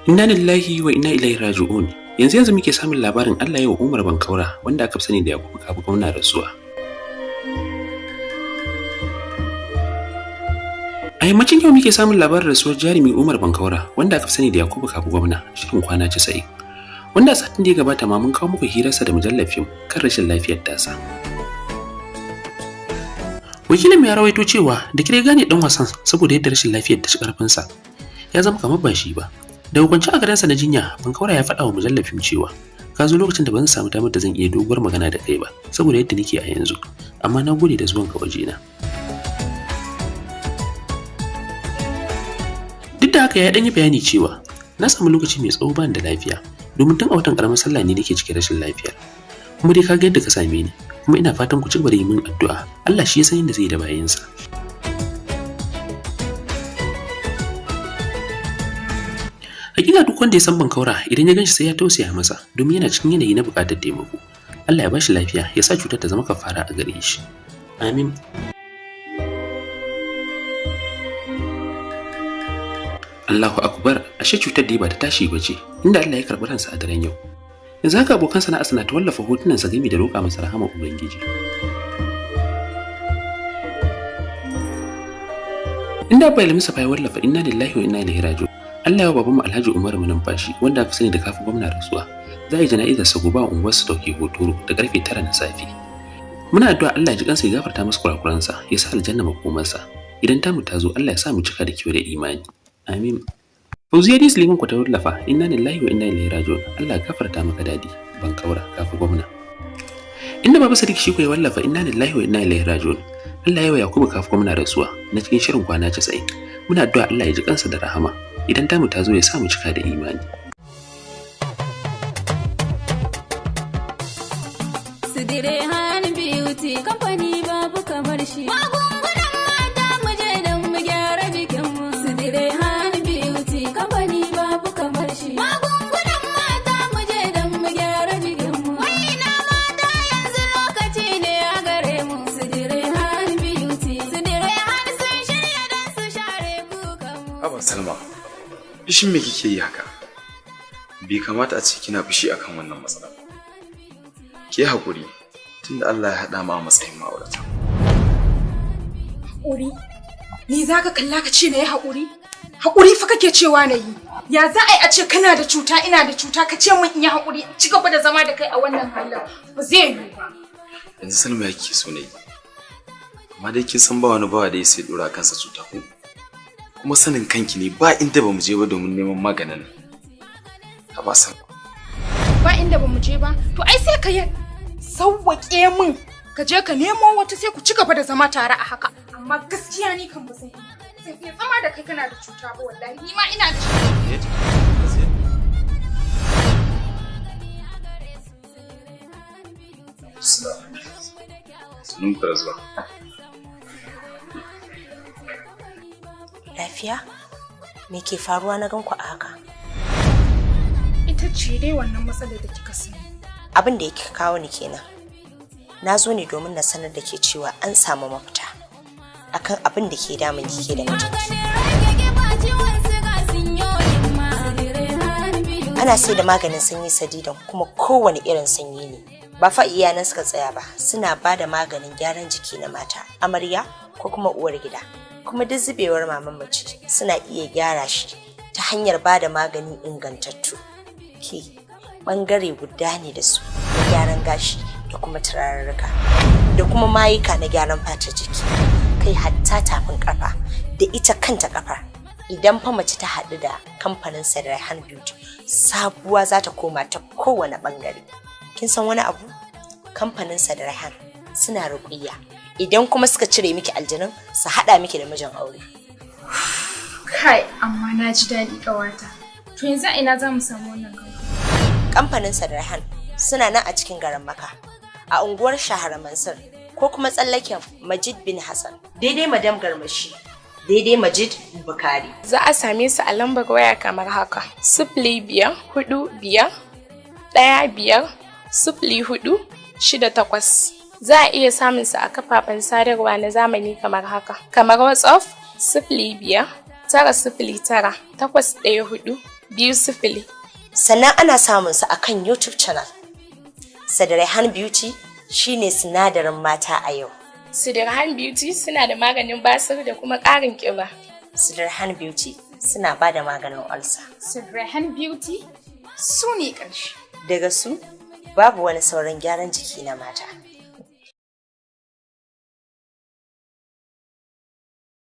Inna lillahi wa inna ilaihi raji'un. Yanzu yanzu muke samun labarin Allah ya wa Umar Bankaura, wanda aka fi sani da Yakubu Kabu gwamna, rasuwa. A yammacin yau muke samun labarin rasuwar jarumi Umar Bankaura, wanda aka fi sani da Yakubu Kabu gwamna, shirin kwana 90. Wanda a satin da ya gabata ma mun kawo muku hirarsa da mujallar fim kan rashin lafiyar tasa. Wakilin ya rawaito cewa da kire gane dan wasan saboda yadda rashin lafiyar ta ci karfinsa. Ya zama kamar ba shi ba. Da hukunci a garinsa na jinya, Bankaura ya faɗa wa mujallar fim cewa ka zo lokacin da ban samu damar da zan iya doguwar magana da kai ba saboda yadda nake a yanzu, amma na gode da zuwanka wajena. Duk da haka ya ɗan yi bayani cewa na samu lokaci mai tsawo ban da lafiya, domin tun a watan ƙaramar sallah ne nake cikin rashin lafiyar. Kuma dai ka ga yadda ka same ni, kuma ina fatan ku ci gaba da yi min addu'a. Allah shi ya san yadda zai da bayinsa. Hakika duk wanda ya san Bankaura, idan ya ganshi sai ya tausaya masa, domin yana cikin yanayi na buƙatar taimako. Allah ya bashi lafiya, ya sa cutar ta zama kafara a gare shi. Amin. Allahu akbar, ashe cutar da ba ta tashi ba ce, inda Allah ya karɓi ransa a daren yau. Yanzu haka abokan sana'a suna ta wallafa hotunansa gami da roƙa masa rahama Ubangiji. Inda Abba Ilmisa fa ya wallafa inna lillahi wa inna ilaihi raji'un. Allah ya babanmu Alhaji Umar Numfashi, wanda aka sani da kafin gwamna, rasuwa. Za a yi jana'izar sa gobe a unguwar su dauke Hotoro da karfe 9 na safe. Muna addu'a Allah ya ji kansa, ya gafarta masa kurakuransa, ya sa aljanna makomarsa. Idan tamu ta zo, Allah ya sa mu cika da kyau da imani. Amin. Fauziya Dis Liman ku ta wallafa inna lillahi wa inna ilaihi raji'un. Allah ya gafarta maka dadi Bankaura kafin gwamna. Inda Baba Sadiq shi ko ya wallafa inna lillahi wa inna ilaihi raji'un. Allah ya wa Yakubu kafin gwamna rasuwa na cikin shirin kwana 90. Muna addu'a Allah ya ji kansa da rahama. Idan tamu ta zo, ya sa mu cika da imani. Sidirehan Beauty Kamfani babu kamar shi. Magungunan mata, mu je don mu gyara jikinmu. Sidirehan Beauty Kamfani babu kamar shi. Magungunan mata, mu je don mu gyara jikinmu. Wai ina mata, yanzu lokaci ne a gare mu. Sidirehan Beauty, Sidirehan sun shirya don su share kukanmu. Haba Salma, fishin me kike yi haka? Bai kamata a ce kina fushi akan wannan matsala ba. Ke haƙuri, tunda Allah ya haɗa mu a matsayin ma'aurata. Haƙuri. Ni za ka kalla ka ce na yi haƙuri? Haƙuri fa kake cewa na yi. Ya za a yi a ce kana da cuta, ina da cuta, ka ce min in yi haƙuri in ci gaba da zama da kai a wannan halin? Ba zai yiwu ba. Yanzu Salma, ya kike so na yi? Amma dai kin san ba wani bawa da ya sai ɗora kansa cuta ko? Kuma sanin kanki ne ba inda ba mu je ba domin neman maganin nan. Haba Salma. Ba inda ba mu je ba. To ai sai ka yi sauwaƙe min, ka je ka nemo wata, sai ku ci gaba da zama tare a haka. Amma gaskiya ni kan ba zan iya. Zan iya zama da kai kana da cuta ba, wallahi. Ni ma ina da shi. Sunan ku da zuwa. Lafiya? Me ke faruwa na ganku a haka? Ita ce dai wannan matsalar da kika sani. Abin da yake kawo ni kenan. Na zo ne domin na sanar da ke cewa an samu mafita akan abin da ke damun kike da mijinki. Maganin rage kiba, ciwon siga sun yo himma. Sidirehan Beauty. Ana sai da maganin sanyi sadidan, kuma kowane irin sanyi ne. Ba fa iyanan suka tsaya ba, suna ba da maganin gyaran jiki na mata, amarya ko kuma uwar gida. Kuma duk zubewar maman mace suna iya gyara shi ta hanyar ba da magani ingantattu. Ke bangare guda ne da su na gyaran gashi da kuma turarurruka da kuma mayuka na gyaran fatar jiki, kai hatta tafin kafa da ita kanta kafar. Idan fa mace ta haɗu da kamfanin Sadrahan Beauty, sabuwa za ta koma ta kowane ɓangare. Kin san wani abu? Kamfanin Sadrahan suna ruƙuyya. Idan kuma suka cire miki aljanun, su haɗa miki da mijin aure. Kai, amma na ji daɗi, ƙawata. To yanzu a ina za mu samu wannan kamfani? Kamfanin Sadrahan suna nan a cikin garin Maka, a unguwar Shahara Mansur, ko kuma tsallaken Majid bin Hassan. Daidai Madam Garmashi, daidai Majid Bukari. Za a same su a lambar waya kamar haka: 0545150468. Za a iya samun su a kafafen sadarwa na zamani kamar haka: kamar WhatsApp, 05 909 814 20. Sannan ana samun su akan YouTube channel. Sadirhan Beauty shine sinadarin mata a yau. Sidirhan Beauty suna da maganin basir da kuma ƙarin ƙiba. Sidirhan Beauty suna ba da maganin ulcer. Sidrahan Beauty su ne ƙarshe. Daga su babu wani sauran gyaran jiki na mata.